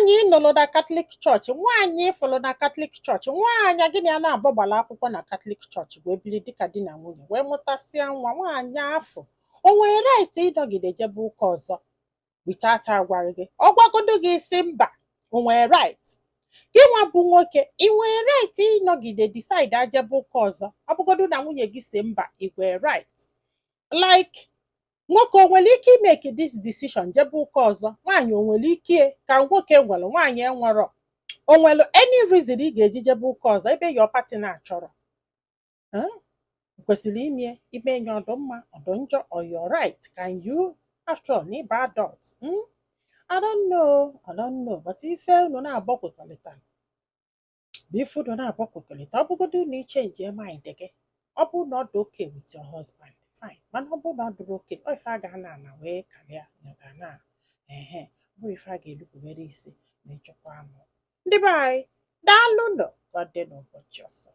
Nwaanyị ị nụrụ na Catholic Church, nwaanyị ị fụrụ na Catholic Church, nwaanyị gị na ya na-abụ gbara akwụkwọ na Catholic Church wee biri dịka di na nwunye wee mụtasịa nwa, nwaanyị afọ o nwere right ịnọgide jebe ụka ọzọ without agwaghị gị? Ọ gwagodo gị isi mba, o nwere right? Gị nwa bụ nwoke, ị nwere right ịnọgide decide ajebe ụka ọzọ ọ bụgodo na nwunye gị si mba? Ị nwere right? Like, nwoke o nwere ike imeke this decision jebe ụka ọzọ? Nwaanyị o nwere ike ka nwoke nwere, nwaanyị enwero? O nwere any reason ị ga-eji jebe ụka ọzọ ebe your partner chọrọ? Eh? Kwesịrị ime ime nye ọdụ mma, ọdụ njọ, or your right? Can you, after all, na ịba adult? I don't know, I don't know, but ife unu na-abọ kwekọrịta bụ ife unu na-abọ kwekọrịta. Ọ bụgodu na ichange mind gị, ọ bụrụ na ọ dị okay with your husband, fine, mana ọ bụrụ na ọ dịrị okay, ọ ife a ga-ana ana wee karịa ya ga na ehe, ọ bụrụ ife a ga-erubere isi ma ịchọkwa amụ. Ndị be anyị, daalụ nụ ka ọ dị n'ụbọchị ọzọ.